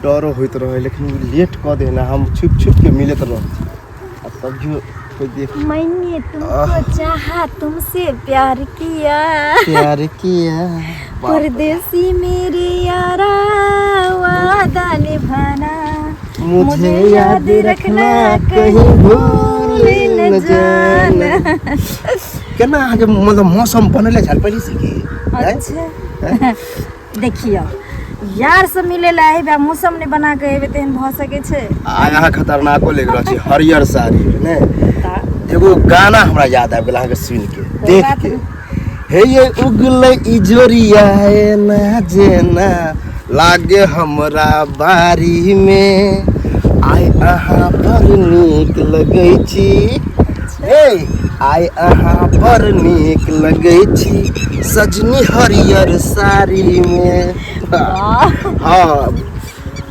डरो होइत रहै लेकिन ओ लेट कऽ दे ने हम छुपि छुपि के मिलैत रहै छी आ तभियो कोइ देख मैंने तुमको चाहा तुमसे प्यार किया प्यार किया परदेसी मेरे यारा वादा निभाना मुझे याद रखना कहीं भूल न जाना केना अहाँके मतलब मौसम बनले छल पहिले से की आँय? अच्छा देखियौ यार से मिले ला अयबै आ मौसम नहि बना के अयबै तेहन भऽ सकै छै आइ अहाँ खतरनाको लागि रहल छी हरियर साड़ी ने तऽ एगो गाना हमरा याद आबि गेल अहाँके सुनि के कोइ देख बात के नहि। हे ये उगलै इजोरिया एना जेना लागे हमरा बारी मे आइ अहाँ बड़ नीक लगै छी हे आइ अहाँ बड़ नीक लगै छी सजनी हरियर साड़ी मे हँ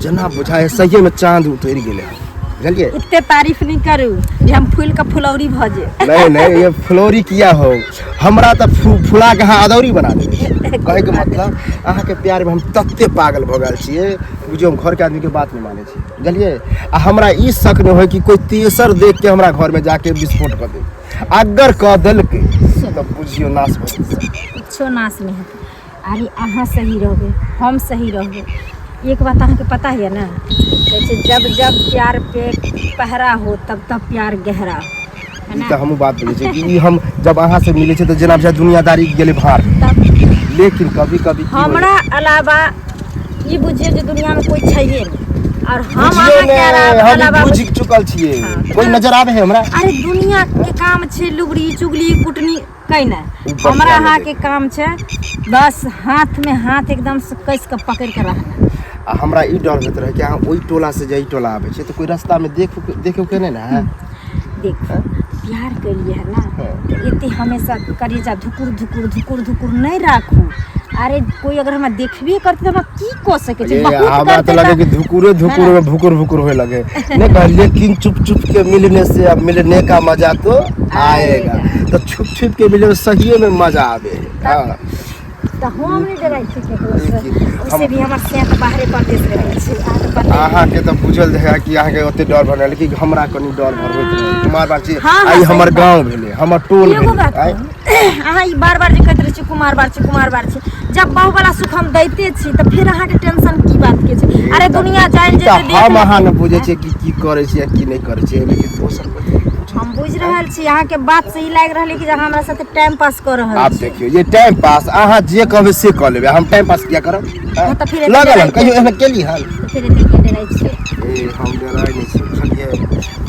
जेना बुझाइ सहिए मे चाँद उतरि गेलै हन बुझलियै एते तारीफ नहि करू जे हम फूल के फुलौरी भऽ जे नहीं नहीं ये फुलौरी किया हो हमरा तऽ फुला के अहाँ अदौरी बना देबै कहैके मतलब अहाँके प्यारमे हम तते पागल भऽ गेल छियै बुझियौ हम घरके आदमीके बात नहि मानै छी बुझलियै आ हमरा ई शक नहि होय कि कोइ तेसर देख के हमरा घरमे जाके विस्फोट कऽ दे अगर कऽ देलकै तऽ बुझियौ नाश भऽ जेतै किछो नाश नहि हेतै अरे अहाँ सही रहबै हम सही रहबै एक बात अहाँके पता यऽ ने कहै छै जब जब प्यार पे पहरा हो तब तब प्यार गहरा हो है ई ना तऽ हमहूँ बात बोलै छियै कि ई हम जब अहाँसँ मिलै छै तऽ जेना बुझाय दुनियादारी गेलै भार तब लेकिन कभी कभी की होइ हमरा अलावा ई बुझियौ जे दुनियामे कोइ छैहे नहि आओर हम बुझियौ अहाँके ने अलावा हम अलावा बुझि चुकल छियै हाँ, तऽ कोइ नजर आबै है हमरा अरे दुनिया के काम छै लुगड़ी चुगली कुटनी कैनाइ उ बढ़िआँ हमरा लगै अहाँके काम छै बस हाथ में हाथ एकदम से कस के पकड़ के रहना आ हमरा ई डर होइत रहै कि अहाँ ओहि टोलासँ जे एहि टोला आबै छियै तऽ कोइ रास्तामे देख देख के नहि ने है देख प्यार केलिए है ना हाँ। तऽ एते हमेशा करेजा धुकुर धुकुर धुकुर धुकुर नहि राखू अरे कोई अगर हमरा देखबे करते तऽ हमरा की कऽ सकै छै ये बहुत हमरा करते तऽ लगे कि तऽ धुकुरे धुकुर में भुकुर भुकुर होए लगे नहीं कह लेकिन चुप चुप के मिलने से अब मिलने का मजा तो आएगा तो छुप छुप के मिले में सहिए में मजा आवे हाँ तऽ हम नहि डराइ छी केकरो से लेकिन ओइसे हम भी हमर सेंत बाहरे परदेश रहै छै अहाँके पते है। अहाँके तऽ बुझल रहै कि अहाँके ओते डर भर लेकिन हमरा कनि डर भर होइत रहै कुमार बार छी हाँ, हाँ, आइ सही हमर बात। गाँव भेलै हमर टोल एगो भेलै बात आइ कहू, अहाँ ई बार बार जे कहैत रहै छी कुमार बार छी कुमार बार छी जब बहु वाला सुख हम दैते छी तऽ फेर अहाँके टेंशन की बात के छै अरे दुनिया जानि ई जेतै तऽ देख हम लेतै। अहाँ ने बुझै छियै कि की करै छियै आ की नहि करै छियै लेकिन दोसर कोइ थोड़ी बुझै। हम बुझि रहल छी अहाँके बात से ई लागि रहल है कि जे अहाँ हमरा साथे टाइम पास कऽ रहल आब छी देखियौ ये टाइम पास अहाँ जे कहबै से कऽ लेबै हम टाइम पास किया करब हाँ, तऽ फिर एते लगल हन डराइ कहियो एहन केली हन तऽ फिर एते किया डराइ छियै ए हम डराइ नहि छी बुझलियै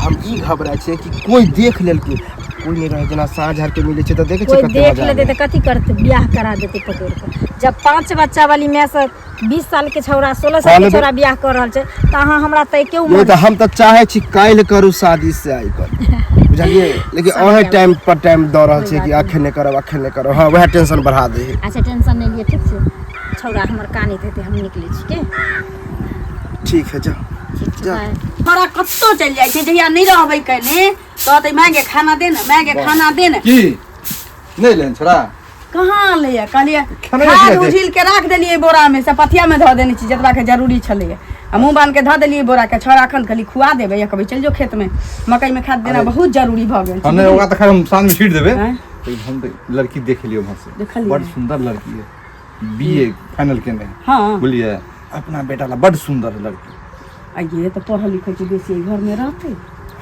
हम ई घबराइ छियै कि कोइ देख लेलकै कोइ नहि रहै जेना साँझ आरके मिलै छै तऽ देखै छियै कोइ कते देख मजा लेतै आबै तऽ कथी करतै बियाह करा देतै पकड़ि कऽ जब पाँच बच्चा वाली माय से 20 साल के छौड़ा 16 साल के कहले छौड़ा बियाह कऽ रहल छै तऽ अहाँ हमरा तैके नहि उमर तऽ हम तऽ चाहै छी काल्हि करू शादी से आइ करू बुझलियै लेकिन समझ अहें आबै। टाइम पर टाइम दऽ रहल कोइ छियै कि बात अखन नहि करब अखन नहि करब हँ वएह टेंशन बढ़ा दै है अच्छा टेंशन नहि लिअ ठीक छै छौड़ा हमर कानैत हेतै हम निकलै छी के ठीक है जाओ ठीक छै जा। बाय तोरा कतौ चलि जाइ छै जहिया नहि रहबै कने कहतै माय गे खाना दे ने माय गे खाना दे ने की नहि लेन छोड़ा कहाँ लैया कहलियै खाना नहि खाद खिया दे। उझिल के राख देलियै बोरा में से पथिया में धऽ देने छी जतबा के जरूरी छलैया आ मुँह बान्ह के धऽ देलियै बोरा के छौड़ा अखन कहली खुआ देबै या कहबै चलि जो खेत में मकई में खाद देना अरे। बहुत जरूरी भऽ गेल छै हम नहि ओकरा तऽ खैर हम साँझ में छीट देबै आँय? लेकिन हम तऽ लड़की देख लियौ उम्हर से देखलियै। बड़ सुंदर लड़की है बी ए फाइनल केने है हँ बुझलियै अपना बेटा ला बड़ सुंदर है लड़की आ ये तऽ पढ़ल लिखल छै बेसी एहि घर में रहतै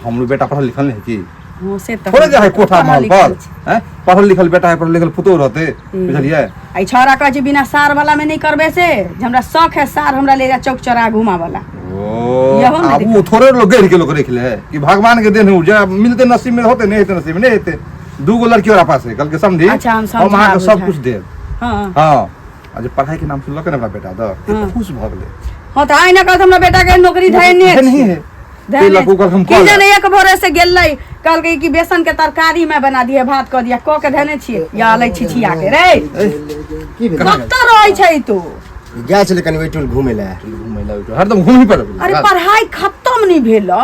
हमरो बेटा पढ़ल लिखल नहीं है की हँ से तऽ थोड़े जाइ है कोठा पढ़ल महल लिखल पर छै। हैं पढ़ल लिखल बेटा है पढ़ल लिखल पुतोह रहते बुझलियै आ ई छौड़ा कहै छै बिना सार वाला में नहि करबै से जे हमरा शौक है सार हमरा ले जा चौक चौराहा घुमा वाला ओ यहो ने आब ओ थोड़े लोग गढ़ के लोग रख ले है कि भगवान के देन है जे मिलते नसीब में होते नहीं हेते नसीब में नहीं हेते दू गो लड़की ओकरा पास है कल के समझी अच्छा, हम हम अहाँके समझा सब कुछ देब हँ हँ आ जे पढ़ाई के नाम सुनलक ने हमरा बेटा द हाँ। खुश भऽ गेलै हँ तऽ आइ ने कहत हमरा बेटा के नौकरी धैने नहीं है धैने तेलक ओकर हम की कऽ जाने एक भोरे से गेलै कहलकै कि बेसन के तरकारी में बना दिए भात कऽ दिया कऽ के धैने छियै या अलै छिछिया के रे की भेल कतऽ रहै छै तू गेल छलै कनि ओहि टोल घुमै लए घुमै लए हरदम घूमही पर अरे पढ़ाई खत्म नहीं भेलौ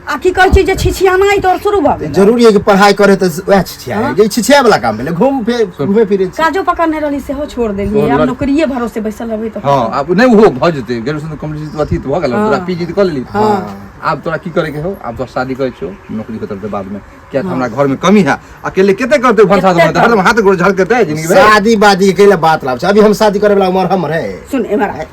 आ की कहै छै जे छिछियानाइ तोर शुरू भऽ गेल जरूरी है कि पढ़ाई करे तऽ वएह छिछिया है जे छिछिया वाला काम भेलै घूम फिर घूमे फिरे छी। काजो पकड़ने रहली सेहो छोड़ देलियै तोहर आब लड़- नौकरिये भरोसे बैसल रहबै तऽ हाँ आब नहीं वो भऽ जेतै ग्रेजुएशन कम्प्लीट अथी तऽ भऽ गेल तोरा पीजी तऽ कऽ लेली आब तोरा की करे के हो आब तोरा शादी करै छौ नौकरी होतै तऽ बाद में किया तऽ हमरा घर में कमी है अकेले कते करतै भनसा कते घर हरदम हाथ गोड़ झड़केतै जिंदगी भरि शादी बादी के कैला बात लाब छै अभी हम शादी करे वाला उम्र हमर है सुन एमहर आ।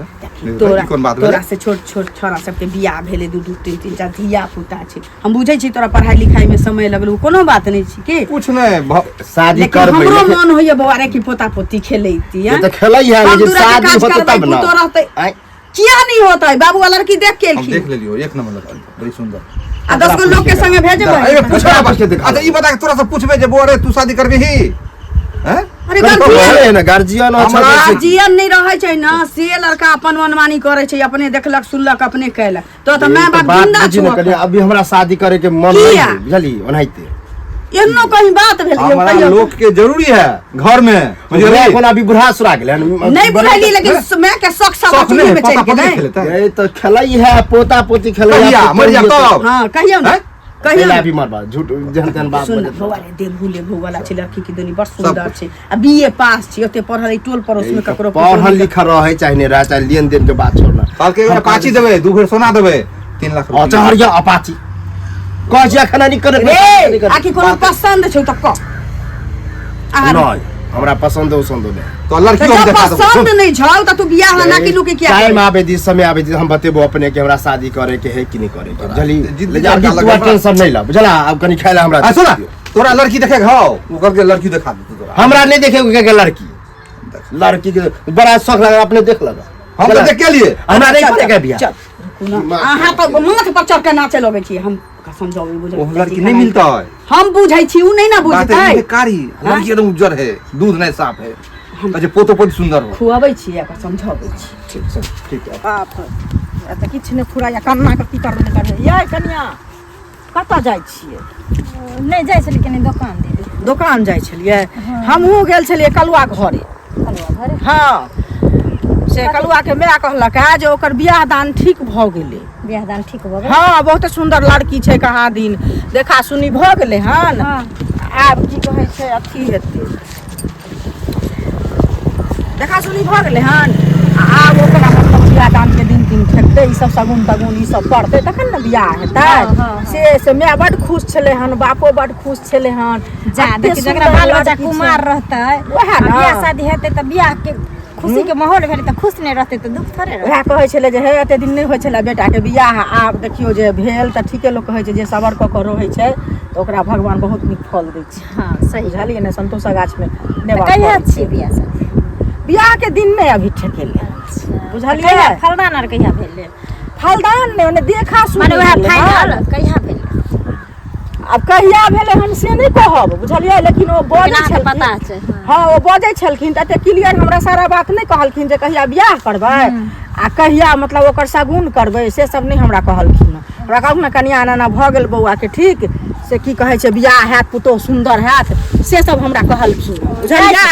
नहीं, तोरा ई कोन बात भेलै? तोरा से छोट छोट छोरा सबके बियाह भेलै दू दू तीन तीन चार धिया पुता छै हम बुझै छी तोरा पढ़ाई लिखाई में समय लगलौ कोनो बात नहि छै की कुछ नहीं शादी लेकिन करबै हमरो लेकिन- मन होइए बौआ रे कि पोता पोती खेलैती ये तऽ खेलै है हम लेकिन दूरा के शादी काज होतै करबै तब ना पुतो रहतै आँय, किया नहीं होतै बाबू वाला लड़की देख के हम एलखिन देख लेलियो एक नंबर लड़की बड़ी सुंदर आ 10 गो लोग के संगे भेजबै अरे पूछो ना पूछ के देखा। अच्छा ई बता के तोरा से पूछबे जे बौआ रे तू शादी करबी ही हैं अरे कनी गार्जियन है ना गार्जियन अच्छा हमरा जैसे- गार्जियन नहीं रहै छै ने से लड़का अपन मनमानी करै छै अपने देखलक सुनलक अपने केलक तो तऽ माय ई तऽ बाप बात जिंदा बुझी छौ ने कनी अभी हमरा शादी करे के मन नहीं किया? है बुझली ओनाहिते एहनो कहीं बात भेल यौ हमारा कहियो लोग के जरूरी है घर में बुझलियै बुझलियै कोन अभी बुढ़ा सुरा गेलै हन। नहीं बुझली लेकिन माय के शौक सब शौक नहीं में पोता चलि पोती गेलै खेलते ये तऽ खेलै है पोता पोती खेलै है कहिया? मर जाब तब? हाँ कहियौ ने हैं? कहियौ पहले ने अभी मरबा झूठ जहन तहन बात सुन बजत बौआ रे देबू लेबू वाला छै लड़की की दुनी बड़ सुंदर छै आ बी ए पास छै ओते पढ़ल ई टोल पड़ोस में ककरो पढ़ल लिखल रहे चाहे नहीं रहे चाहे लेन देन के बात छोड़ना कहलकै एगो अपाची देबै दू भरि सोना देबै 3 लाख अच्छा रुपया हरिया अपाची कह जे अखन नहीं करे रे आखि कोनो पसंद छौ तऽ कह अहाँ नहीं हमरा पसंद उसंद नहीं तो लड़की तऽ हम जब देखा देबो पसंद नहीं छौ तऽ तू बियाह ला नाकी लुकी किया टाइम आबे दी समय आबे दी हम बतेबो अपने के हमरा शादी करे के है कि नहीं करे के बुझली जिद्दी लेकिन अभी लड़का तू लगै बा। टेंशन नहीं ला बुझला अब कनी खाए ला हमरा आ सुन तोरा लड़की देखे के हौ ओ कहलकै लड़की देखा देतौ तोरा हमरा नहीं देखे के लड़की लड़की के बड़ा शौक लगा अपने देख लगा हम तऽ देख के लिए हमरा नहीं करे के बियाह चल अहाँ तऽ माथ पर चढ़ के नाचे लगै छी हम समझाबै बुझै ओ लड़की नहीं मिलता है हम बुझै छी उ नहीं ना बात बुझतै है कारी लड़की एकदम उज्जर है दूध नहीं साफ है अच्छा पोतो पोती सुंदर हो खुआबै छी आ समझाबै छी ठीक छै ठीक है बाप रे, तऽ किछु नहि फुराइया कन्ना के की करबै नहि करबै यै कनिया कतऽ जाइ छियै नहि जाइ छलियै कनि दोकान दीदी दोकान जाइ छलियै हमहूँ गेल छलियै कलुआ घरे कलुआ घरे हँ से कलुआके माय कहलक है जे ओकर बियाह दान ठीक भऽ गेलै बियाह दान ठीक भऽ गेल हँ बहुत सुन्दर लड़की छै कहाँ दिन देखा सुनी भऽ गेलै हन हँ आब की कहै छै अथी हेतै देखा सुनी भऽ गेलै हन आ आब ओकरा मतलब बियाह दानके दिन दिन ठेकतै ई सब शगुन तगुन ई सब पड़तै तखन ने बियाह हेतै हँ, हँ, हँ। से से माय बड्ड खुश छलै हन बापो बड्ड खुश छलै हन जा एते देखी जकरा सुन्दर बाल बच्चा लड़की छै। कुमार रहतै वएह आ ने। बियाह शादी हेतै तऽ बियाह के खुशी के माहौल भेलै तऽ खुश नहि रहतै तऽ दुख थोड़े रहतै वएह कहै छलै जे हे एते दिन नहि होइ छलै बेटाके बियाह आब देखियौ जे भेल तऽ ठीके लोक कहै छै जे सबर कऽ कऽ रहै छै तऽ ओकरा भगवान बहुत नीक फल दै छै हँ सही बुझलियै ने संतोषा गाछमे तऽ नेबा कहिया फड़ै छै। छियै बियाह शादी बियाहके दिन नहि अभी ठेकेलै बुझलियै कहिया फलदान आर कहिया भेलै फलदान नहि ओने देखा सुनी माने वएह भेलै फाइनल हन। कहिया भेलै आब कहिया भेलै हम से नहि कहब बुझलियै लेकिन ओ बजै लेकिन अहाँके छलखिन पता छै हँ। हँ ओ बजै छलखिन तऽ एते क्लियर हमरा सारा बात नहि कहलखिन जे कहिया बियाह करबै आ कहिया मतलब ओकर शगुन करबै से सब नहि हमरा कहलखिन हमरा कहू ने कनिया एना एना भऽ गेल बौआके ठीक से की कहै छै बियाह हैत पुतोहु सुन्दर हैत से सब हमरा कहलखिन बुझलियै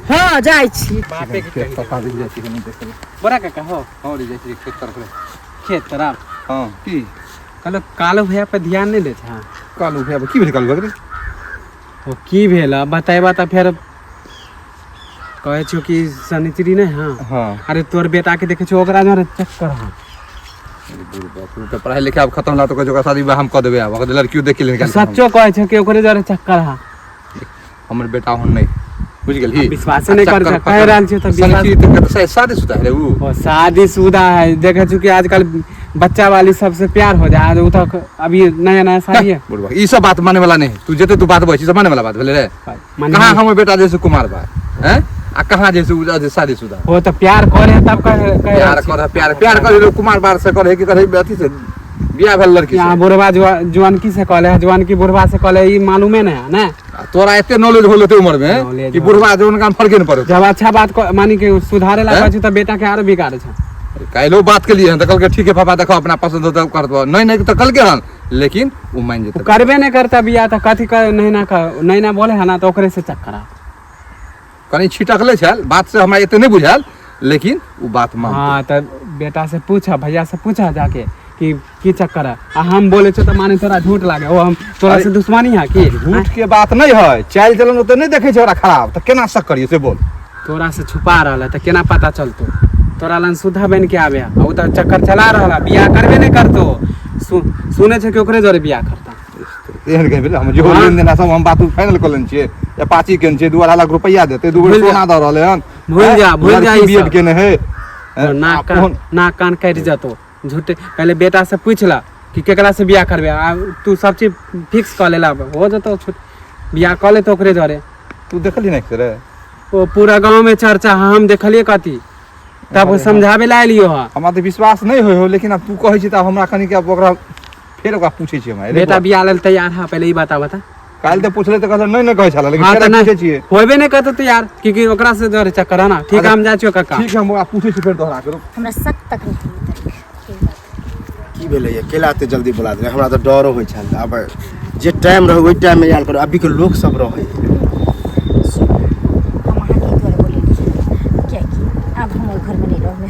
हँ जाइ छी खेत तरफ आबि जाइ छी कनि देखै लए। बड़ा काका हो हँ रे जाइ छी खेत तरफ रे। खेत तरफ हँ की कहलो कालू भैया पे ध्यान नहीं दै छा कालू भैया की भेल कालू भैया रे? ओ की भेल बतेबा तऽ फेर कहै छौ कि शनिचरी नहीं हाँ हँ अरे तोर बेटा के देखे छौ ओकरा जरे चक्कर हाँ अरे बुढ़ बाप रे, तऽ पढ़ाई लिखाई आब खतम ला तऽ कहै छै ओकरा शादी विवाह हम कऽ देबै आब ओकरा लड़कियो देख के निकालि सच्चो कहै छौ कि ओकरे जरे चक्कर हाँ हमर बेटा होन नहीं बुझ गेलही विश्वासे नहीं कर कह रहल छियौ तऽ विश्वास शादी शुदा है रे उ ओ शादीशुदा है देखे छु कि आजकल बच्चा वाली सबसे प्यार हो जाए वो तो अभी नया नया शादी है बुढ़बा ई सब बात माने वाला नहीं तू जते तू बात बजै छी सब माने वाला बात भेलै रे माने कहाँ हमर बेटा जैसे कुमार बा हैं आ कहाँ जैसे उ जे शादीशुदा वो तो प्यार करे है तब कह कह प्यार कर प्यार प्यार कर कुमार बार से करे कि करे अथी से बियाह भेल लड़की यहाँ से बुढ़वा जुआनकी से कहले है जुआनकी बुढ़वा से कहले ई मालूमे नहीं है ना आ तोरा एते नॉलेज होल होते उम्र में नॉलेज कि होल। बुढ़वा जो काम फर्के न पड़े जब अच्छा बात मानी के सुधारे ला हैं? कहै छी तऽ बेटा के आरो बिगाड़े छै काल्हो बात के लिए हन तऽ कहलकै ठीक है पापा देखो अपना पसंद हो तो कर दो नहीं नहीं तऽ कहलकै हन लेकिन ओ मान ओ जेतै करबे नहीं करता बियाह तऽ कथी कर नहीं ना कर नहीं ना बोले है ना तऽ ओकरे से चक्कर आ कनि छिटकले छल बात से हमरा एते नहीं बुझायल लेकिन ओ बात मान हाँ तऽ बेटा से पूछा भैया से पूछा जाके कि की चक्कर है आ हम बोले छो तऽ माने तोरा झूठ लागे ओ हम तोरा से दुश्मनी है की झूठ के बात नहीं है, चालि चलन ओते नहीं देखे छै ओकरा खराब, तऽ केना शक करियै से बोल। तोरा से छुपा रहल है तऽ केना पता चलतो? तोरा लन सुधा बन के आवे है, आ उ तऽ चक्कर चला रहल है, बियाह करबे नहीं करतो। सुने छै कि ओकरे जोरे बियाह करता। एहन कहीं भेलै? हम जेहो हाँ। लेन देन सब हम बात फाइनल कऽ लेने छियै, अपाची केने छियै, 2-2.5 लाख रुपैआ देतै, 2 बेर भूल जा। सोना दऽ रहलै हन। भूल जा, भूल जा ई बी एड सब। केने है। और नाक कान, नाक कान कटि जतो झूठे। पहले बेटा से पूछ ला कि केकरा से बियाह करबे, आ तू सब चीज फिक्स कऽ लेला, हो जतो छूट, बियाह कऽ लेतो ओकरे जरे। तू देखली नहीं रे? ओ पूरा गांव में चर्चा है, हम देखलिए कथी तब समझावे ला एलियो हा। हमरा तऽ विश्वास नहीं होइ हो, लेकिन आब तू कहै छी तऽ आब हमरा कनिक आब ओकरा फेर ओकरा पूछै छियै हम। बेटा बियाह लेल तैयार है, पहले ई बता बता। काल्हि तऽ पुछलै तऽ कहलै नहीं नहीं कहै छलै, लेकिन हाँ फेर तऽ आइ नहीं पूछै छियै। होबे नहीं करतो तैयार, क्योंकि ओकरा से जरे चक्कर है ना। ठीक है, हम जाइ छियो काका। ठीक है, हम ओकरा पूछै छियै फेर तोहरा के। हमरा शक तक नहीं होइत। की भेलै ये, केला एते जल्दी बुला देलै? हमरा तऽ डरो होइ छल। आब जे टाइम रहै ओहि टाइममे आयल करू, अभीके लोक सब रहै। हम अहाँके एहि दुआरे बोलेलियै किएकि आब हम ओहि घरमे नहि रहबै।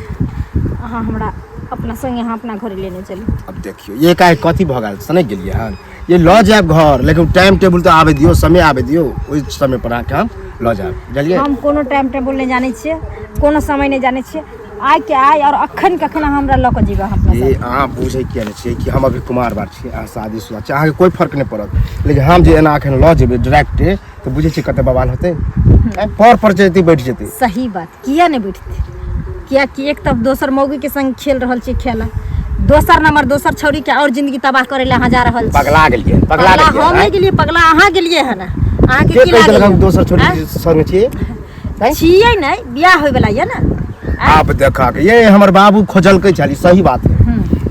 अहाँ हमरा अपना संगे अहाँ अपना घरे लेने चलू। अब देखियौ ये काहे कथी भऽ गेल, सनकि गेलियै हन? ये लऽ जायब घर, लेकिन टाइम टेबुल तऽ आबै दियौ, समय आबै दियौ, ओहि समय पर अहाँके हम लऽ जायब, बुझलियै? हम कोनो टाइम टेबुल नहि जानै छियै, कोनो समय नहि जानै छियै। आइ के आइ और अखन के अखन अहाँ हमरा लऽ कऽ जेबै अहाँ अपना ये संगे। अहाँ बुझै किया नहि छियै कि हम अभी कुमार बार छियै, अहाँ शादीशुदा छियै, अहाँके कोइ फर्क नहि पड़त, लेकिन हम जे एना अखन लऽ जेबै डायरेक्टे तऽ बुझै छियै कते बवाल होतै? पर पर जेतै, बैठ जेतै। सही बात, किया नहि बैठतै? कियाकि एक तऽ दोसर मौगी के संग खेल रहल छियै खेला, दोसर नंबर दोसर छौड़ी के और जिंदगी तबाह करे ला अहाँ जा रहल छी। पगला गेलियै, पगला पगला गेलियै। हम नहि गेलियै, पगला अहाँ गेलियै हन। अहाँके के की कहि देलक लागैया? हम दोसर छोड़ी आँय? संग छियै? छियै नहि, बियाह होय वाला यऽ ने। आप देखक ये हमर बाबू खोजलकै छली, सही बात है,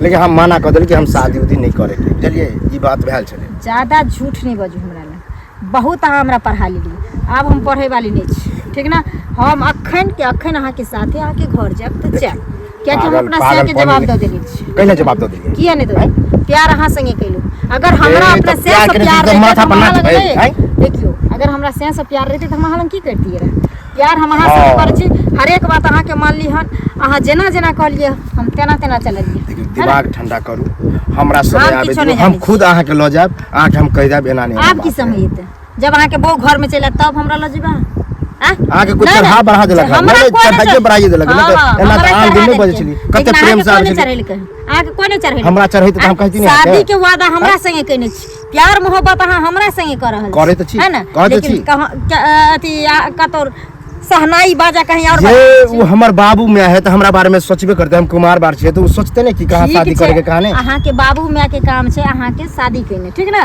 लेकिन हम मना कऽ देलियै कि हम शादी उदी नहि करेके, बुझलियै? ई बात भेल छलै। ज्यादा झूठ नहि बजू हमरा लग। बहुत अहाँ हमरा पढ़ा लेलियै, आब हम पढ़ै वाली नहि छी, ठीक ने? हम अखन के अखन अहाँके साथे अहाँके घर जायब तऽ जायब, कियाकि हम पागल- अपना सैके पागलपन जवाब नहि- दऽ देने छी। कैला जवाब दऽ देलियै? किया नहि देबै? प्यार अहाँ संगे केलहुँ। अगर हमरा ए, अपना तऽ सै प्यार से केने प्यार छी तऽ रहितै माथा तऽ हम पर अहाँ लग नाचबै, नहि। आँय? देखियौ, अगर हमरा सै से प्यार रहितै तऽ हम अहाँ लग की करतियै रहए? प्यार हम अहाँ संगे हाँ। करै छी, हरेक बात अहाँके मानली हन। अहाँ जेना जेना कहलियै हम तेना तेना चललियै। देखियौ, दिमाग ठंडा करू, हमरा समय हम आबै किछो दियौ, नहि हम जानै खुद अहाँके लऽ जायब, अहाँके हम कहि देब एना नहि एना आब की बात है। समय एतै? जब अहाँके बहू घर में चलि आयत तब हमरा लऽ जेबै अहाँ? आँय? अहाँके कोइ नहि, चढ़ा नहि। बढ़ा देलक हन? हमरा नहि, कोइ नहि चढ़ाइए बढ़ाइए देलक, हाँ, नहि तऽ हाँ, एना तऽ हमरा आन दिन चढ़ा नहि बजै देलकै। छली। लेकिन कते प्रेम अहाँके से कोइ आबै नहि छली। चढ़ेलकै, अहाँके कोइ नहि चढ़ेलकै। हमरा चढ़ैत तऽ हम कहती नहि शादी अहाँके। के वादा हमरा संगे केने छी, प्यार मोहब्बत अहाँ हमरा संगे कऽ रहल छी, करै तऽ छी, है ने? करै तऽ लेकिन छी। कहाँ अथी कतौ सहनाई बाजा कहीं और जे बजा ओ हमर बाबू माय है तऽ हमरा बारे में सोचबे करते। हम कुमार बार छियै तऽ ओ सोचते ने कि कहाँ ठीक शादी छै, करे के कहाँ नहि। अहाँके बाबू माय के काम छै अहाँके शादी केने, ठीक ने?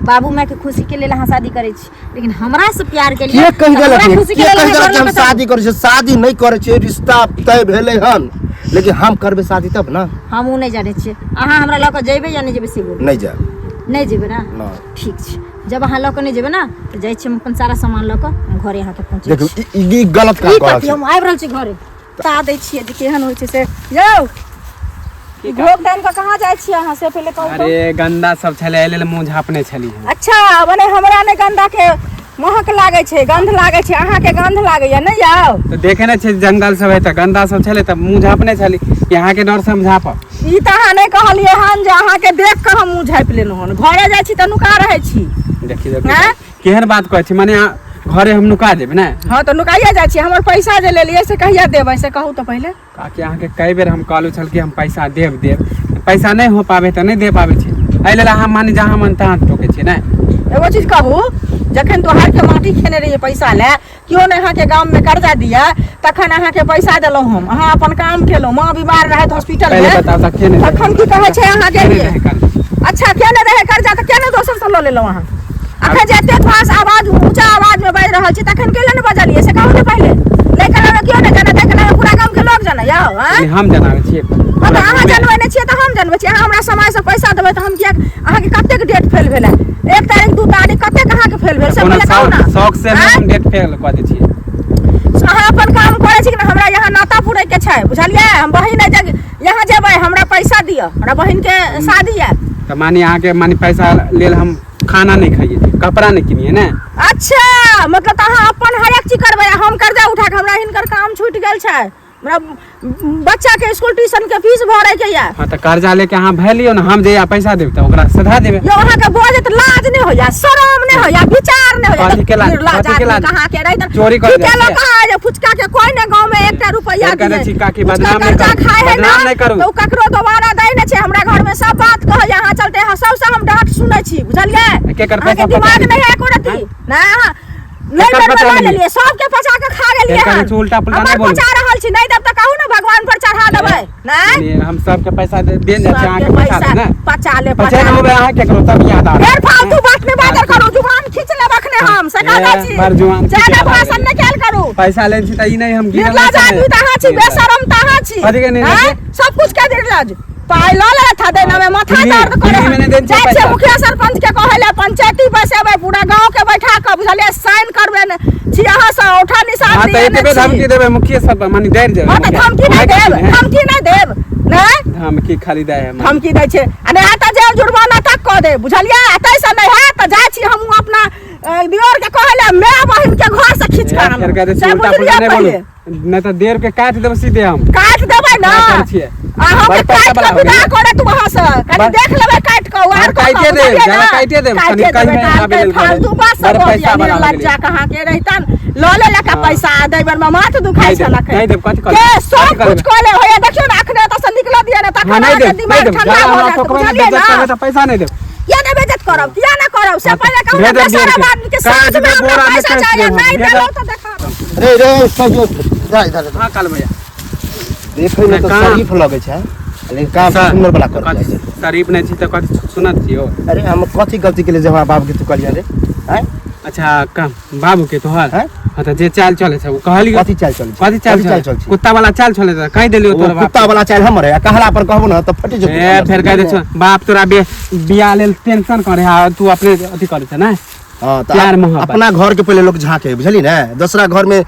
बाबू माय के खुशी के लेल अहाँ शादी करै छी, लेकिन हमरा से प्यार के लिए के कहि तऽ देलक हमरा ये? खुशी के के लेल कहि अहाँ देलक कि घर हम लऽ कऽ चलू। शादी करै छियै? शादी नहि करै छियै, रिश्ता तय भेलै हन, लेकिन हम करबै शादी तब ने। हम ओ नहि जानै छियै, अहाँ हमरा लऽ कऽ जेबै या नहि जेबै से बोलू। नहि जायब। नहि जेबै ने? नहि। ठीक छै, जब अहाँ लऽ कऽ नहि जेबै ने तऽ जाइ छी हम अपन सारा सामान लऽ कऽ, हम घरे अहाँके पहुँचै देखू छी। ई गलत काम ई कऽ रहल कथी छी। हम आबि रहल छी घरे। बता दै छियै जे केहन होइ छै से। यौ, ई घोघ डालि कऽ कहाँ जाइ छियै अहाँ से पहिले कहू तऽ। अरे गंदा सब छलै, एहि लेल मुँह झाँपने छली हम। अच्छा, मने हमरा नहि गंदा के महक लागै छै, गंध लागै छै, अहाँके गंध लागैया नहि यौ? तऽ देखे नहि छै जंगल सब है तऽ गंदा सब छलै तऽ मुँह झाँपने छली, अहाँके डर से हम झाँपब। ई तऽ अहाँ नहि कहलियै हन जे अहाँके देख कऽ हम मुँह झाँपि लेलहुँ हन। घरे जाइ छी तऽ नुका रहै छी। देखी देखी आँय? केहन बात कहै छी, माने अहाँ घरे हम नुका जेबै ने? हँ तऽ नुकाइए जाइ छी। हमर पैसा जे लेलियै से कहिया देबै से कहू तऽ पहिले। काकि अहाँके कई बेर हम कहलहुँ छल कि हम पैसा देब देब, पैसा नहि हो पाबै तऽ नहि दे पाबै छी, एहि लेल अहाँ माने जहाँ मन तहाँ टोकै छी ने। एगो चीज कहू, जखन तोहारके माटी खेने रहियै पैसा लए, केओ नहि अहाँके गाममे कर्जा दिए, तखन अहाँके पैसा देलहुँ हम, अहाँ अपन काम केलहुँ, माँ बीमार रहथि हॉस्पिटल पहिले मे, बताउ तऽ के नहि तखन की कहै छै अहाँ के गेलियै? नहि रहै कर्जा? अच्छा, के नहि रहै कर्जा तऽ के नहि दोसरसँ लऽ लेलहुँ अहाँ? अखन जे एते खास आवाज ऊँचा आवाज में बाजि रहल छी तखन केला ने बजलियै से कहू ने पहिले। नहि कहबै केओ नहि जानै, ताहि के पूरा गाम के लोग जानै यौ। आँय? यानी हम जनाबै छियै। हँ तऽ अहाँ जनबै नहि छियै तऽ हम जनबै छियै। अहाँ हमरा समयसँ पैसा देबै तऽ हम किया अहाँके कतेक डेट फेल भेलै? 1 तारीख, 2 तारीख, कतेक अहाँके फेल भेल से कोनो पहिले कहू ने। शौक से नहि आँय? हम डेट फेल कऽ दै छियै। अहाँ अपन काम करै छी कि नहि? हमरा यहाँ नाता पुरै के छै, बुझलियै? हम बहिन है, जग यहाँ जेबै, हमरा पैसा दिअ, हमरा बहिन के शादी है। तऽ माने अहाँके माने पैसा लेल हम खाना नहीं खाइए, कपड़ा नहीं किनिए ने? अच्छा, मतलब तऽ अहाँ अपन हरेक चीज करबै आ हम कर्जा उठा के हमरा हिनकर काम छूटि गेल छै, हमरा बच्चा के स्कूल ट्यूशन के फीस भरे के या। हाँ तऽ कर्जा लेके अहाँ भरि लियौ ने, हम जहिया पैसा देब तऽ ओकरा सधा देबै। यो अहाँ के बजैत लाज नहि होइया, शरम नहि होइया, विचार नहि होइया। कथी के लाज? निर्लज कथी के आदमी लाज? कहाँ के रहितन? चोरी कर की जाइ केलक छियै? अहाँ जे फुचका के कोई ने गाँव में एकटा रुपैया फेर कहने दिए। छी काकी, फुचका बदनाम नहि कर्जा करू। खाय है ना, बदनाम नहि करू। तऽ ओ ककरो दोबारा दै नहि छै। हमरा घर में सब बात कहैया, अहाँ चलते अहाँ सबसँ हम डांट सुनै छी, बुझलियै? केकर अहाँके पैसा दिमाग पचा नहि है एको रत्ती। नहि, अहाँ नहि केकर बेर पचा में लऽ लेलियै? लेलियै, सबके पचा के खा गेलियै केकर हन। छी, उल्टा पुल्टा हमर नहि बोलू। पचा रहल छी, नहि देब तऽ कहू ने भगवान पर चढ़ा देबै। नहि यानी हम सबके पैसा दे देल जाइ छै, सबके अहाँके पैसा पैसा दे ने पचा ले, पचा पचा ले। होबे अहाँ केकरो तब याद आबे। फेर फालतू बात नहि बाजल करू, जुबान खींच लेब अखने हम, से कह दै छी। बड़ जुबान खींचे ज्यादा वाला भाषण भेलै। नहि कयल करू। पैसा लै छी तऽ ई नहि हम गिनल निर्लज नहि आदमी तऽ अहाँ छी, निर्लज। बेशरम तऽ अहाँ छी। कथी के निर्लज? आँय? सब कुछ के निर्लज। पाइ लऽ लेत हँ देना में माथा दर्द करे दिल्ली में नहि देन छै जाइ छियै पैसा। मुखिया सरपंच के कहै लए, पंचायती बैसेबै, पूरा गाँव के बैठा कऽ, बुझलियै, साइन करबै ने छी अहाँ से, औठा निशान हाँ तऽ दिए ने एतबे छी। धमकी देबै मुखिया सब पर, माने डरि जेबै हाँ तऽ मुखिया। धमकी नहि भागि देब, जेबै, धमकी नहि देब, नहि धमकी खाली दै है माने। धमकी दै छै आ नहि हैत तऽ जेल जुर्माना तक कऽ देब, बुझलियै? आ ताहिसँ नहि हैत तऽ जाइ छी हमहूँ अपना दियोर के कहै लए, माय बहिन के घर से खींच कऽ ए, फेर कहै आनब। छै से उल्टा पुल्टा बुझलियै नहि बोलू, पहिले? नहि तऽ देर के काटि देबै सीधे हम। काटि देबै ने, क्या करै छियै? अहाँके बड़ पैसा काटि वाला कऽ हो विदा गेलै। करत वहाँ से, कनि बड़- देख लेबै काटि कऽ, हाँ, आर कऽ काटिए कऽ, देब, बुझलियै ज्यादा ने? काटिए देब, कनि काटिए कहिमे देबै, आबै लेल फालतू बात सब बड़ बजैया, पैसा वाला हो निर्लज्जा गेलै। कहाँ के रहितन, लऽ लेलक हाँ। पैसा, आ दै बेरमे माथ दुखाइ नहि देब, छलक। नहि देब, कथी के कहबै? सब कथी कुछ कहबै? कऽ ले होइया, देखियौ ने अखने एतऽ से निकलऽ दिअ ने हाँ, तखन नहि अहाँके देब, नहि दिमाग देब, ठंडा ज्यादा भऽ हमरा जायत, ठोकबै ने, बुझलियै बेइज्जत ने? करबै तऽ पैसा नहि देब। किया नहि बेइज्जत करब, किया नहि करब से हाँ, पहिले कहू ने, भेज देब बेशरम के। आदमी के काज साँझमे मे हमरा बोरा मे पैसा कैश चाहिए, देब हम, नहि भेज देलहुँ देब। तऽ देखा देब। रे रे सही जा इधर हाँ काल भैया। देखै मे तऽ कहाँ? शरीफ लगै छै, लेकिन काम सर, सुंदर बला कर कथी शरीफ नहि छी तऽ कथी सुनत छी हो? अरे हम कथी गलती केलियै जे हमरा बाप के तू कहलियै रे? आँय? अच्छा कम बाबू के तोहर? हैं? हाँ तऽ जे चाल चले छै ओ कहलियौ। कथी चाल चलै छै? कथी चाल कथी चाल चले चलै छै? कुत्ता वाला चाल चले तऽ कहि देलियौ ओ तोहर बाप। कुत्ता वाला चाल हमर है, आ कहला पर कहबो ने तऽ फटि जेतौ। ए फेर कहि दै छौ बाप तोरा बे बियाह लेल टेंशन करे है, तू अपने अथी करे छै ने। हाँ, तऽ प्यार मोहब्बत। अपना घर के पहिले लोग झाँके है, बुझली ने? दोसरा घर में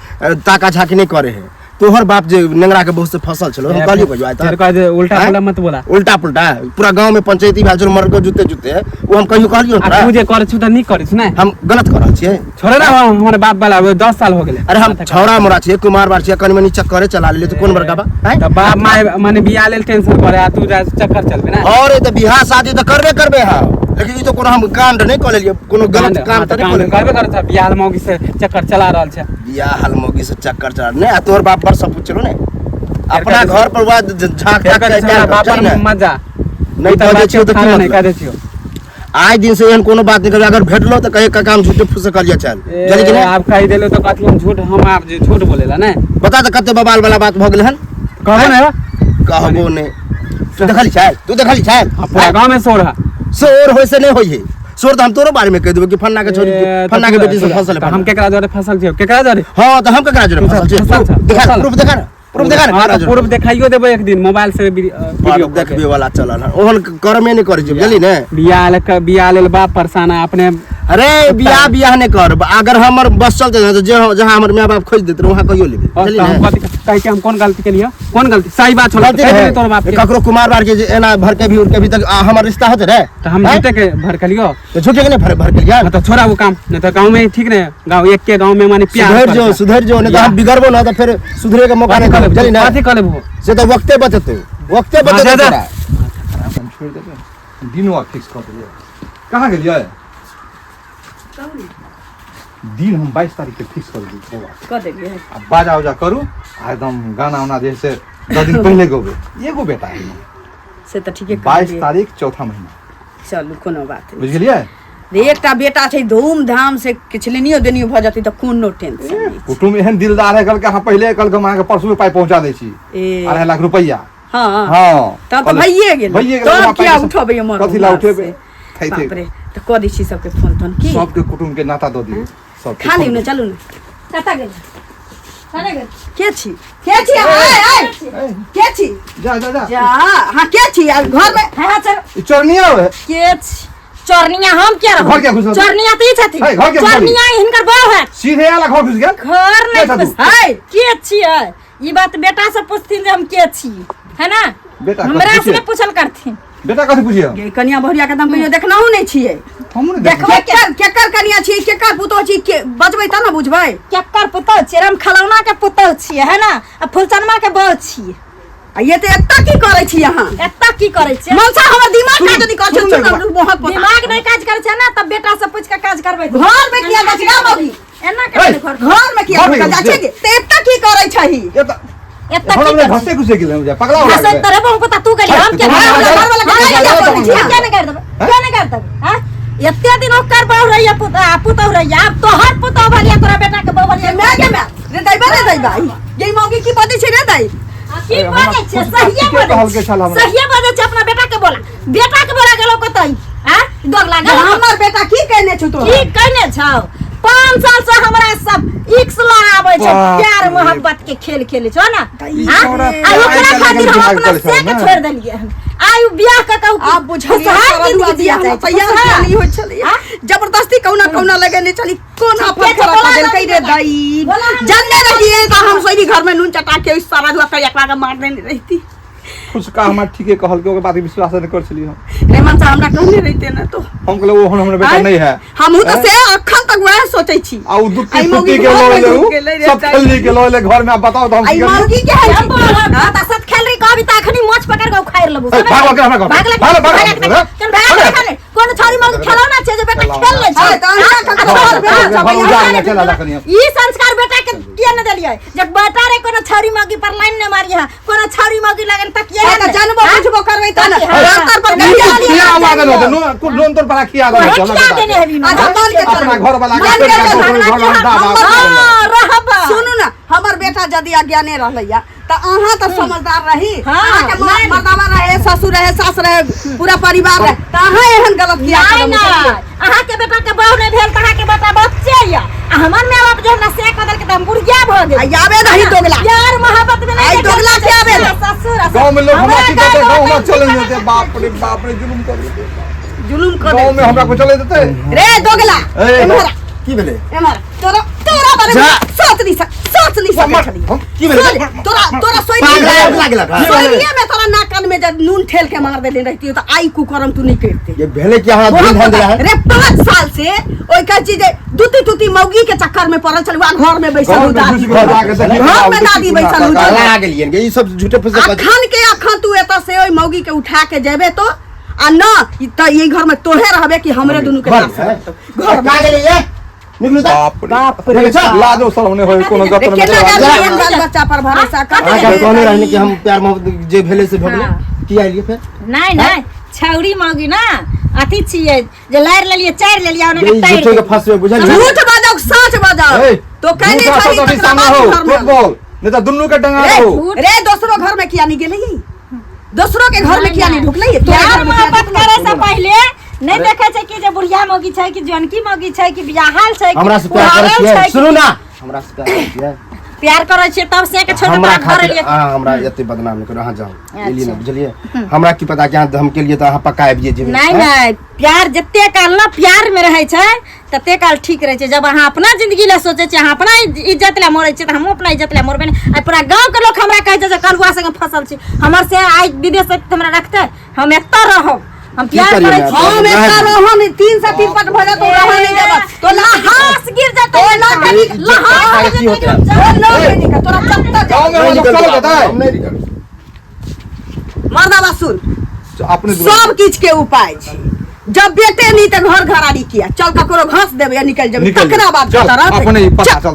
ताका झाँकी नहीं करे है। तोहर बाप जे नेंगरा के बहुत से फसल छलो, हम कहलियो कहियो आइ फेर तक? कह दे उल्टा आँय? पुल्टा मत बोला। उल्टा पुल्टा पूरा गांव में पंचायती भेल छलो, मर के जुते जुते, ओ हम कहियो कहलियो आ तोरा? तू जे करे छु तऽ नीक करे छु ने? हम गलत कर रहल छियै? छोड़े ना हमर बाप वाला 10 साल हो गेलै। अरे हम छौड़ा मोरा छियै, कुमार बार छियै, कनि मनि चक्करे चला लेलियै तऽ कोन बड़का बा? आँय? तऽ बाप माय माने बियाह लेल टेंशन करे आ तू जा चक्कर चलबे ने। और तऽ बियाह शादी तऽ करबे करबे हम, लेकिन ई तऽ कोनो हम कांड नहि कऽ लेलियै, कोनो गलत काम तऽ नहि कऽ लेलियै। करबे करे छै बियाह मौगी से चक्कर चला रहल छै। बियाह हाल मौगी से चक्कर चला नहीं, आ तोहर बाप पर सब पूछलो ने अपना घर पर बाद झाँक फेर ताक कहै के छै हमरा बाप चल पर ने। मत जा। नहीं तऽ बजै छियौ तऽ की खाना नहीं मतलब? कह दै छियौ। आइ दिन से एहन कोनो बात नहीं करी, अगर भेटलो तऽ कहे काका हम झूठे फूसे कहलियै चल, बुझलियै कि ए, नहि? आब कहि देलौ तऽ कथी हम झूठ, हम आब जे झूठ बोलेला ने बता तऽ कते बवाल वाला बात भऽ गेलै हन। कहबो ने? कहबो नहि। तू देखली छै? तू देखली छै? हाँ, पूरा गाँव में शोर है। शोर होय से नहि होइ है, शोर तऽ हम तोरो बारे में कहि देबै कि फन्ना के छोड़ी ए, फन्ना के तऽ बेटी से फसल है तऽ हम फन्ना। केकरा जोरे फसल छियौ? केकरा जोरे? हाँ तऽ हम केकरा जोरे तू फसल छियै? फसल छऽ, देखा फसल। प्रूफ देखा ने, प्रूफ देखा ने, हाँ, केकरा तऽ जोरे? प्रूफ देखाइयो देबै एक दिन मोबाइल से वीडियो प्रूफ देखबे वाला चलन है, ओहन कर्मे नहि करै छै, बुझली ने? बियाह लेल बियाह लेल बाप परेशान है अपने। अरे बियाह बियाह नहि कर, अगर हमर बस चलते ने तऽ जे जहाँ हमर माय बाप खोजि देते वहाँ कहियो लेबै, और बुझली तऽ हम ने? कथी कहै के हम कोन गलती केलियै? कोन गलती? सही बात छौ गलती कहि रहै। देलियै तोहर बाप के। ककरो कुमार बार के जे एना भरके भी उड़के भी तक आ, हमर रिश्ता होते रे। तऽ हम हैं? झूठे के भड़कलियो? तऽ झूठे के नहीं भरकलियै? हाँ, तऽ छोड़ा वो काम, नहीं तऽ गाँव में ठीक नहीं गाँव एक के गाँव में माने प्यार सुधर जो करै छै। सुधर जो, नहीं तो हम बिगड़बो ना तऽ फिर सुधरे के मौका कथी नहीं कऽ देबो, लेबो? बुझली ने? कथी कऽ लेबो? से तऽ वक्ते बतेतौ, वक्ते हाँ, बतेतौ जा, जा। तोरा। हम छोड़ि देबै, दिनो आब फिक्स कऽ देलियै। कहाँ गेलियै? दिन हम 22 तारीख के फिक्स कऽ देलियै बौआ। कऽ देलियै। आ बाजा उजा करू आ एकदम गाना उना जे है से 10 दिन पहिले गबै, एगो बेटा है। से तऽ ठीके 22 कहलियै। तारीख चौथा महीना। चलू कोनो बात नहि। बुझि गेलियै? रे, एकटा बेटा छै, धूमधाम से किछु लेनियो देनियो भऽ जेतै तऽ कोनो टेंशन नहि। कुटुम्ब एहन दिलदार है, कहलकै अहाँ पहिले, कहलकै हम अहाँके परसू पाइ पहुँचा दै छी, ए। 2.5 लाख रुपैआ। हाँ। हाँ। तब तऽ भइए गेलै। भइए गेलै, तब हमरा किया पाइ उठेबै हमर कथी ला उम्र उठेबै? से? थै थै। बाप रे, तऽ कऽ दै छी सबके फोन तोन की। सबके कुटुम्ब के नाता दऽ दियौ सबके। खा लियौ ने, चलू ने। कतऽ गेल? कतऽ गेल? के छी? के छी? आय आय, के छी? जा जा जा। जा, हाँ, के छी आ घर में? हाँ, चल। ई चोरनिया है। के छी? चोरनिया हम क्या रहब? घर के घुसल? चोरनिया तऽ ई छथिन। है, घर के घुसल। चोरनिया हिनकर बहू है। सीधे आला घर घुस गेल। घर के नहीं छथु? घुस। है। के छियै? ई बात बेटा से पूछथिन जे हम के छी, है ना? बेटा हमरा से पूछिए। नहीं पूछल करथिन। बेटा कथी पूछिए गे कनिया बहुरिया के तऽ हम कहियो देखनहुँ नहि छियै। हमहूँ नहि देखबै। देखबै। केकर केकर कनिया छियै, केकर पुतोह छी, के बजबै तब ने बुझबै। केकर पुतहु छियै? राम खलौना के पुतहु छियै, है ना? आ फुलचनमा के बहू छियै। आ ये तऽ एतऽ की करै छी अहाँ? एतऽ की करै छियै? मनसा हमर दिमाग काज नहि करै छै। सुनू ने एक बार। बहुत पता। दिमाग नहि काज करै छै ना, तब बेटा से पूछि के काज करबै। घर में किया जाइ छै गे मौगी? एना के घर घर में किया घर में ढुकल जाइ छै गे? तऽ एतऽ की करै छही? एतऽ एतऽ हमरा की मे करै घसे घुसे गेलै हम, पगला हो हसैत गेलै। तऽ रहबो पता तू गेली, हम के घर वाला के हम बोलै छियै। के नहि कर देबै, के नहि कर देबै? हैं, एते दिन ओकर बहू रहिया, पुतहु रहिया, आब तोहर पुतहु भलिया, तोरा बेटा के बहू भलिया। माय के माय रे दैबा, रे दैबा, ये मौगी की बजै छै रे दै? की बजै छै? सहिए ठीके बजै कहलकै छै। छल हमरा। सहिए बजै छै। अपना बेटा के बोला, बेटा के बोला। गेलो कतई आ दोगला गेलो। हमर बेटा की कहने छौ तोरा? की कहने छौ? 5 साल से हमरा सब इक्स लड़ाबै छै। बाप प्यार रे। मोहब्बत के खेल खेले छौ ना? ई हाँ? छौड़ा आ आइ ओकरा काल्हि खातिर हम दिमाग अपना चलै छौ से के ने? छोड़ देलियै हन। आइ उ बियाह क के आब बुझलियै खुशहाल तोरा जिंदगी दुआ जिया बियाह चाहै छै, तैयार खुशहाल। किया नहि होइत छलैया? हाँ? जबरदस्ती कौना कौना लगेने छली, कोना ठीके छै, फटफड़ा बोला कऽ देलकै रे जल्दी। दाई। बोला हम। जानने रहियै तऽ हम सोरी घर में नून चटा के सारा दुआ करिया के मार देने रहिती। खुशका हमरा ठीके कहलकै, ओकर बात के विश्वास नहि कर छलियै हम। रे मनसा, हमरा कहने रहिते ने तो। हम कहलियै ओहन हमर बेटा आँय? नहि है। हमहूँ तऽ से अखन तक वएह सोचै छी। आ उ दुत्ती आई मौगी फुत्ती के घर लऽ में एलै, ढुक उ गेलै रे सब दाई। खेलनी के लऽ एलै घर में। आब बताउ तऽ हम आई की करियै? मौगी के हम बोलब त सत खेल रही कहबी त अखनी मोछ पकड़ के उखाड़ लेबो। ए, भागो के हमरा घर। भाग ले। भागो, भागो, भाग ले, भागो। चल भाग ले। कोनो छौरी मौगी खेलौना छै जे बेटा खेल ले छै? हाँ, तऽ अहाँ ककरो हाँ, घर में हाँ, घर हाँ, उजाड़ हाँ, ले, चल आजा कनिया। ई संस्कार बेटा के किया न देलियै जे बेटा रे, कोनो छौरी मौगी पर लाइन न मारी है, कोनो छौरी मौगी लगन तकिए हाँ, तऽ जानबो बुझबो करबै तऽ ने। हाँ। डॉक्टर पर नहीं, कहिया नहीं, खिया लागल होतै, नून तोर पर खिया देने ओहे छै हमरा खिया बेटा देने के। हेबी ना। अच्छा, मान के चलू। अपना घर वाला के मान के छोड़ि के चलू। दोसर घर वाला दादा। हाँ, रहबा। सुनू ने, हमर बेटा यदि अज्ञाने रहलैया तऽ अहाँ तऽ समझदार रही। हाँ, अहाँके नहीं। मर्दावा रहे, ससुर रहे, सास रहे, पूरा परिवार रहे, तऽ अहाँ एहन गलत किया नहीं कदम नहीं उठेलियै? अहाँके बेटा के बहू नहीं भेल तऽ अहाँके बेटा बच्चे या, आ हमर माय बाप जे हमरा से कऽ देलकै तऽ हम बुढ़िया भऽ गेल। आ आबे दही दोगला। प्यार मोहब्बत में नहीं आई देखल दोगला के आबे दे। ससुर आ गाँव में लोग हमरा की कहते? गाँव में चले हमरा देते? बाप रे बाप रे, जुलुम कर देते। जुलुम कर गाँव में हमरा को चले देते? रे दोगला। ए, एम्हर आ, की भेलै? एम्हर आ। तोरा तोरा बारे में जा। सोच नहीं सक, सोच नहीं सकै हमर- छली। हम की भेलै? सोच, तोरा तोरा सोच पागल लागलक, हाँ? सोनिए में तोरा नाक कान में जब नून ठेल के मार देने रहती तो आई कुकरम तू नहीं करते। ये भेलै कि अहाँ बहुत धुन धान पता- देला है? रे 5 साल से ओइ कहै छी जे दुती तुती मौगी के चक्कर में पड़ल छल, घर में बैसल गाँव हूँ में दादी। घुसि के जाके देखी, घर में दादी बैसल हूँ। पगला गेलियन गे, ई सब झूठे फूसे अखन के अखन तू एतऽ से ओइ मौगी के उठा के जेबे तो आ न तऽ ई घर में तोहे रहबे कि हमरे दुनू के घर नाश में, रहतौ। घर में। का गेलियै ये? निकलू तऽ। बाप रे देखै छौ? लाजो शरम नहि होय कोनो गप रे नहि। केना जा। गार्जियन बाल बच्चा पर भरोसा कर? अहाँके हम कहने रहनी कि हम प्यार मोहब्बत जे भेलै से भऽ गेलै। हाँ। की आइलियै फेर? नहीं नहीं, छौरी मौगी ना अथी छियै जे लारि लेलियै, चारि लेलियै, ओना ये के तारि झूठे के लेलियै। फंसबे, बुझलियै? झूठ बजाओ, सच बजाओ। ए, तो कहने झूठा छली सब अभी तकरा सामने बाद हो घर में झूठ बोल, नहीं तो दुन्नू के टंगा रे, हो। रे दोसरो घर में किया नहीं गेलै? दोसरो के घर में किया नहीं ढुकलै? तोरे प्यार घर में किया मोहब्बत ढुकलै? करे से पहिले नहीं देखे छै कि जे बुढ़िया मौगी छै कि जनकी मौगी छै कि बियाहल छै कि हमरा से प्यार करै कुआरल छियै? छै कि- सुनू ना, हमरा से प्यार करै छियै? प्यार करै छियै तब से के छोड़ के हमरा तोरा घर खातिर एलियै। अहाँ हमरा एते बदनाम नहि करू। अहाँ जाउ, एलियै ने, बुझलियै? हमरा की पता कि अहाँ हम केलियै तऽ अहाँ पक्का आबिये जेबै। नहीं। हैं? नहीं, प्यार जते काल ना प्यार में रहै छै तते काल ठीक रहै छै। जब अहाँ अपना जिंदगी लए सोचै छियै, अहाँ अपना इज्जत लए मरै छियै, तऽ हमहूँ अपना इज्जत लए मरबै ने। आइ पूरा गाँव के लोक हमरा कहै छै जे कलुआ संगे फसल छी। हमर से आइ विदेश से हमरा रखतै, हम एतऽ रहब। हम की प्यार करियै करै ने? छी। हम एतऽ रहन 3 से 3 पट भऽ जेतौ, रहऽ नहि देबऽ तो। लहास गिर जेतै, तो ना कनी लहास की गिर होतै? जेतै। तो ना कनी का तोरा चत्ता गाँव में नहीं हम लोग निकलबै, चल बताए। हम नहीं निकलबै। मर्दाबा सुन। अपने सब किछ के उपाय छै। जब बेटे नहीं तऽ घर घरारी किया? चल, ककरो घास देबै आ निकल जेबै। निकल तकरा बाद चल कतऽ रहतै? अपने ही पता चल।